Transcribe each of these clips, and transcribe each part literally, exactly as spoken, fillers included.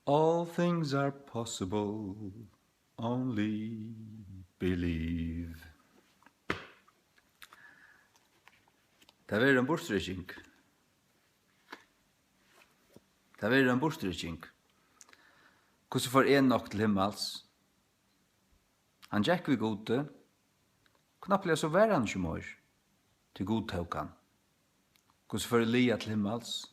All things are possible, only believe. Tað verður ein burturrykking. Tað verður ein burturrykking. Hvussu fór Enok til himmals? Hann gekk við Gudi. Knappliga so var hann ikki meir, tí Gud tók hann. Hvussu fór Elia til himmals?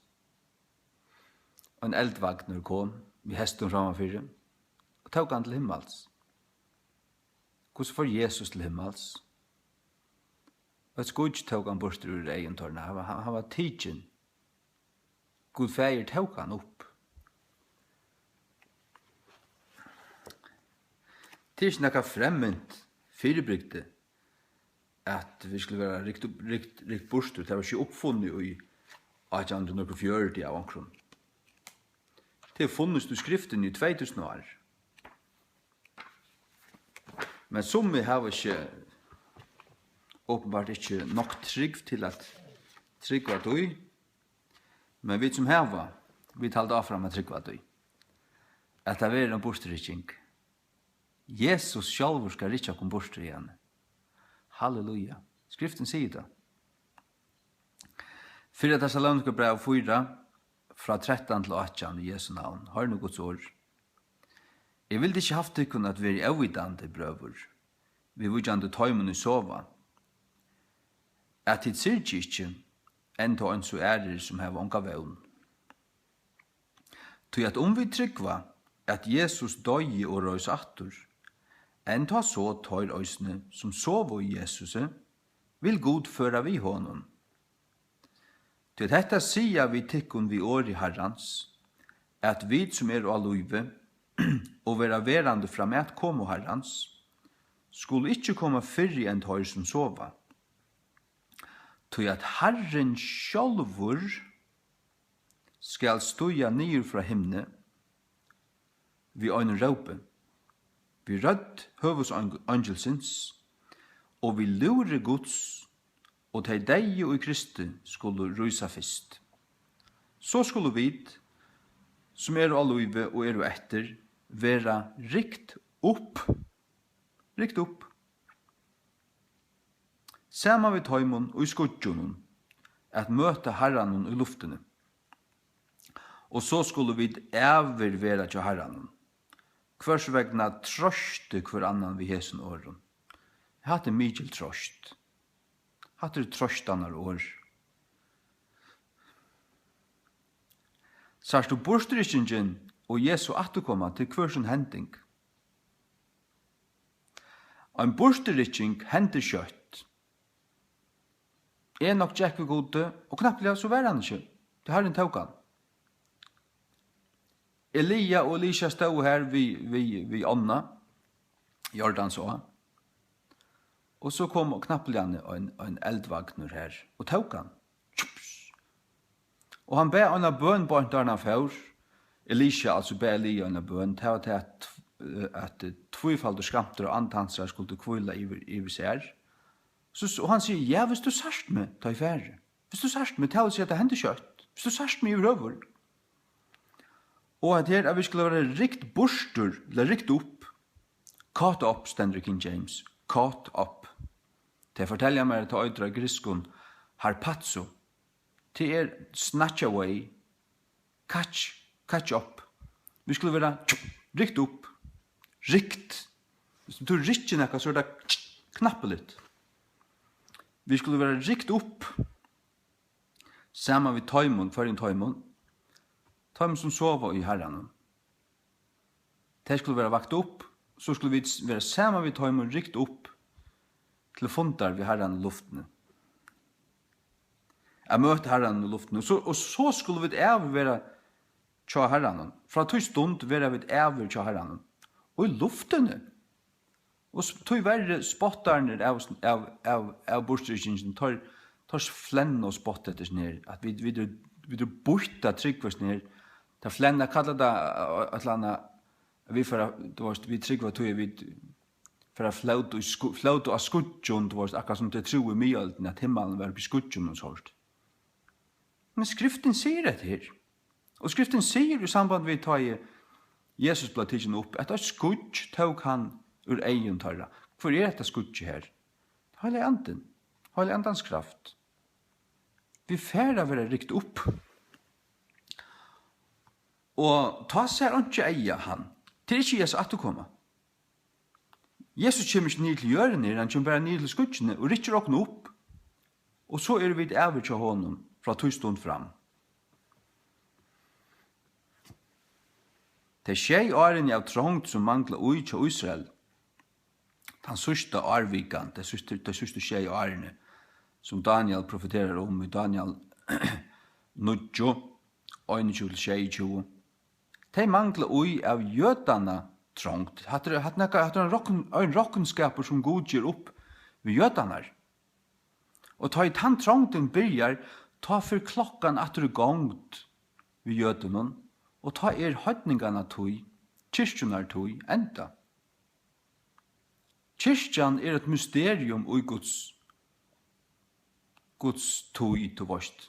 Ein eldvagnur kom við hestum frammanfyri og tók hann til himmals. Hvussu fór Jesus til himmals? Eitt skýggj tók hann burtur úr eygum teirra. Hann var, hann var tikin. Gud Faðir tók hann upp. Tað er ikki nakað fremmant fyribrigdi, at vit skulu vera rykt upp, rykt, rykt burtur. Tað var ikki uppfunnið í átjan hundrað og fjøruti av onkrum. Tað hevur funnist í skriftini í tvey túsund ár. Men summi hava ikki, openbart ikki nokk trúgv til at trúgva tí. Men vit sum hava, vit halda áfram at trúgva tí, at tað verður ein burturrykking. Jesus sjálvur skal rykkja okkum burtur hiðani. Halleluja. Skriftin sigur tað. Fyrra Tessalonikerbræv fýra, frá trettan til átjan, í Jesu navn. Hoyr nú Guds orð. Eg vildi ikki havt tykkum at verið óvitandi, brøður, viðvíkjandi teimum, ið sova, at tit syrgi ikki, enn tá eins og aðrir, sum hava onga vón. Tí at um vit trúgva, at Jesus doyði og reis aftur, enn tá so teir eisini, sum sova í Jesusi, vil Gud føra við honum. Tí at hetta siga vit tykkum við orði Harrans, at vit, sum eru á lívi og verða verandi framat komu Harrans, skulu ikki koma fyrri enn teir, sum sova. Tí at Harrin sjálvur skal stíga niður frá himni við einum rópi, við rødd høvuðseingilsins og við lúðri Guds, og tey deyðu í Kristi skulu rísa fyrst. So skulu vit, sum eru á lívi og eru eftir, vera rykt upp, rykt upp, saman við teimum í skýggjunum, at møta Harranum í luftini. Og so skulu vit ævir vera hjá Harranum. Hvørs vegna troysti hvør annan við hesum orðum. Hatta er mikil troyst. Hatta eru troystanarorð. Sært tú burturrykkingin og Jesu afturkoma til hvør sín hending? Ein burturrykking hendir skjótt. Enok gekk við Gudi, og knappliga so var hann ikki, tí Harrin tók hann. Elia og Elisa stóðu har við, við, við ánna, Jordans á. Og so kom knappliga ein, ein eldvagnur har og tók hann. Tjups! Og hann bað eina bøn beint áðrenn hann fór. Elisa, altso, bað Elia eina bøn. Tað var tað, at, at tvífaldur skamtur av andi hansara skuldi hvíla yvir, yvir sær. So, so, og hann sigur: "Ja, viss tú sært meg, tá eg fari. Viss tú sært meg, tað vil siga, at tað hendir skjótt. Viss tú sært meg yvirhøvur." Og at her, at vit skulu vera rykt burtur, ella rykt upp. Caught up, stendur í King James. Caught up. Tey fortelja mær, at tað eitur á grikskum harpazo. Tað er snatch away, catch, catch up. Vit skulu vera rykt upp, rykt. Viss tú rykkir nakað, so er tað knappliga. Vit skulu vera rykt upp, saman við teimum, hvørjum teimum? Teimum, sum sova í Harranum. Tey skulu vera vakt upp, so skulu vit vera saman við teimum rykt upp til fundar við Harran í luftini. At møta Harran í luftini. Og so, og so skulu vit ævir vera hjá Harranum. Frá tí stund verða vit ævir hjá Harranum. Og í luftini. Og s-, tíverri, spottarnir av, av, av, av burturrykkingini, teir, teir flenna og spotta eftir sum her, at vit, vit eru, vit eru býtt at trúgva sum her. Teir flenna, kalla tað, eh, eitt ella annað, at vit fara, tú veist, vit trúgva tí, at vit fara flót í sku-, flót á skýggjum, tú veist, akkurát sum tey trúðu í miðøldini, at himmalin var uppi í skýggjum og sovorðið. Men skriftin sigur hetta her. Og skriftin sigur í samband við, tá ið, Jesus bleiv tikin upp, at eitt skýggj tók hann úr eygum teirra. Hvør er hetta skýggið her? Heilagi Andin. Heilagi Andans kraft. Vit fara at verða rykt upp. Og tá sær einki eyga hann. Tað er ikki Jesu afturkoma. Jesus kemur ikki niður til jørðina, hann kemur bara niður til skýggini og rykkir okkum upp. Og so eru vit ævir hjá honum frá tí stund fram. Tey sjey árini av trongd, sum mangla í hjá Ísrael, tann síðsta árvikan, tey síðstu, tey síðstu sjey árini, sum Daniel profeterar um í Daniel níggju, einogtjúgu til sjeyogtjúgu, tey mangla í av jødanna trongd. Hatta er, hatta er nakað, hatta er ein rokn-, ein roknskapur, sum Gud ger upp við jødarnar. Og tá ið tann trongdin byrjar, tá fer klokkan aftur í gongd við jødunum, og tá er heidninganna tíð, kirkjunnar tíð, enda. Kirkjan er eitt mysterium í Guds, Guds tíð, tú veist.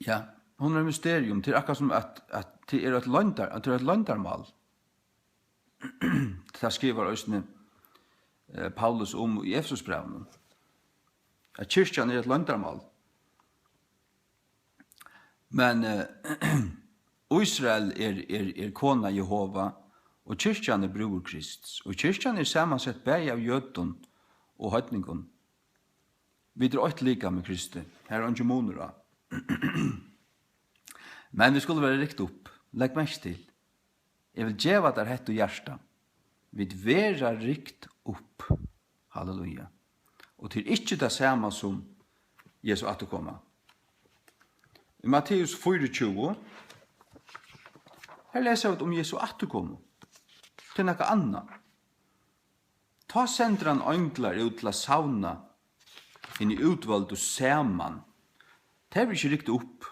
Ja, hon er eitt mysterium. Tað er akkurát sum at, at tað er eitt loyndar-, at tað er eitt loyndarmál. Tað skrivar eisini, eh, Paulus um í Efesusbrævinum, at kirkjan er eitt loyndarmál. Men, eh, Ísrael er, er, er kona Jehova, og kirkjan er brúður Krists. Og kirkjan er samansett bæði av jødum og heidningum. Vit eru eitt likami Kristi. Har er eingin munur á. Men vit skulu vera rykt upp. Legg merki til. Eg vil geva tær hetta í hjarta. Vit verða rykt upp. Halleluja. Og tað er ikki tað sama sum Jesu afturkoma. Í Matteus fýraogtjúgu, her lesa vit um Jesu afturkomu. Tað er nakað annað. Tá sendir hann einglar út til at savna hini útvaldu saman. Tey verða ikki rykt upp.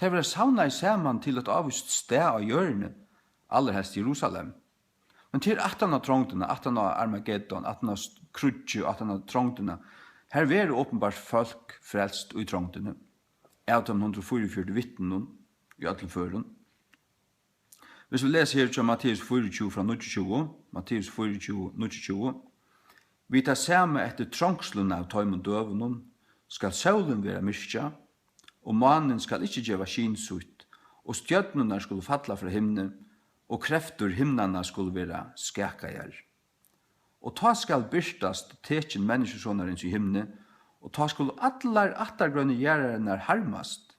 Tey verða savnaði saman til eitt ávíst stað á jørðini, allarhelst Jerusalem. Men tað er aftan á trongdina, aftan á Armageddon, aftan á s-, kríggið, aftan á trongdina. Har verður openbart fólk frelst í trongdini, av teimum hundrað og fýraogfjøruti vitnunum í øllum førum. Hvis vit lesa her hjá Matteus fýraogtjúgu frá níggjuogtjúgu, Matteus fýraogtjúgu, níggjuogtjúgu: Við tað sama eftir trongslina av teimum døgunum skal sólin vera myrkjað, og mánin skal ikki geva skin sítt, og stjørnurnar skulu falla frá himni, og kreftur himnanna skulu vera skakaðar. Og tá skal birtast tekin Menniskjusonarins í himni, og tá skulu allar ættargreinir jarðarinnar harmast,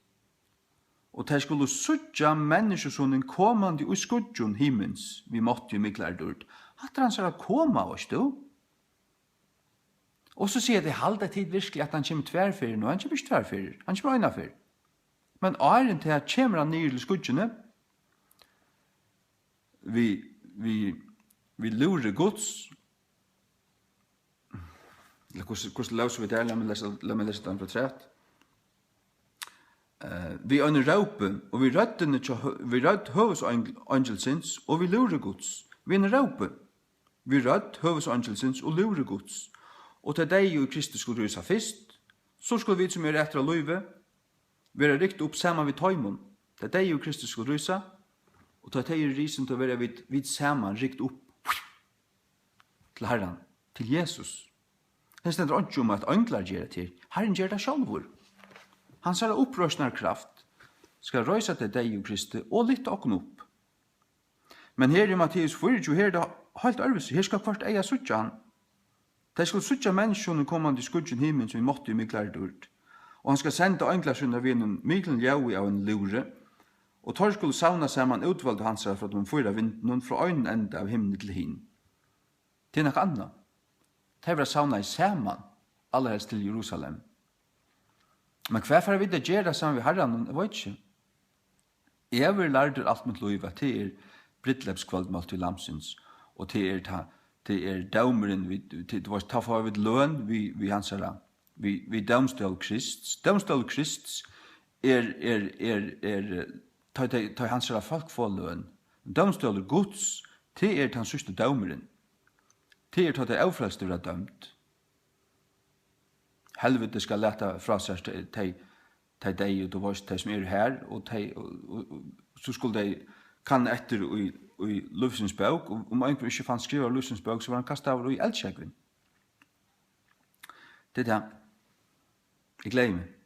og tey skulu síggja Menniskjusonin komandi í skýggjum himins við mátti og miklari dýrd. Hatta er hansara koma, veist tú. Og so siga tey: Halda tit virkuliga, at hann kemur tvær ferðir nú? Hann kemur ikki tvær ferðir, hann kemur eina ferð. Men áðrenn tað kemur hann niður til skýggini við, við, við lúðri Guds. Ella hvussu, hvussu lósu vit har? Lat meg lesa, lat meg lesa tað afturat. Eh, við einum rópi, og við røddini hjá hø-, við rødd høvuðseingilsins og við lúðri Guds. Við einum rópi, við rødd høvuðseingilsins og lúðri Guds. Og tey deyðu í Kristus skulu rísa fyrst, so skulu vit, sum eru eftir á lívi, verða rykt upp saman við teimum. Tey deyðu í Kristus skulu rísa, og tá tey eru risin, tá verða vit, vit saman rykt upp til Harran, til Jesus. Her stendur einki um, at einglar gera tað her. Harrin ger tað sjálvur. Hansara uppreisnarkraft skal reisa tey deyðu í Kristi og lyfta okkum upp. Men her í Matteus fýraogtjúgu, her er tað heilt øðrvísi. Her skal hvørt eyga síggja hann. Tey skulu síggja Menniskjusonin komandi í skýggjum himins við mátti og miklari dýrd. Og hann skal senda einglar sínar við einum miklum ljóði av einum lúðri, og teir skulu savna saman útvaldu hansara frá teimum fýra vindunum, frá einum enda av himni til hin. Tað er nakað annað. Tey verða savnaði saman, allarhelst til Jerusalem. Men hvat fara vit at gera saman við Harranum? Eg veit ikki. Eg havi verið lærdur alt mítt lív, at tað er brúdleypskvøldmáltíð Lambsins, og tað er tá, tað er dómurin, við, tað, tú veist, tá fáa vit løn við, við hansara, við, við dómstól Krists. Dómstól Krists er, er, er, er, eh, tá, tá, tá hansara fólk fáa løn. Dómstólur Guds, tað er tann síðsti dómurin. Tað er, tá tey ófrelstu verða dømd. Helviti skal lata frá sær tey, tey tey deyðu, tú veist, tey sum eru har, og tey, og, og, og so skulu tey kanna eftir í, í lívsins bók, og um einhvør ikki fann skrivað í lívsins bók, so var hann kastaður í eldsjógvin. Tað er tað. Eg gleði meg.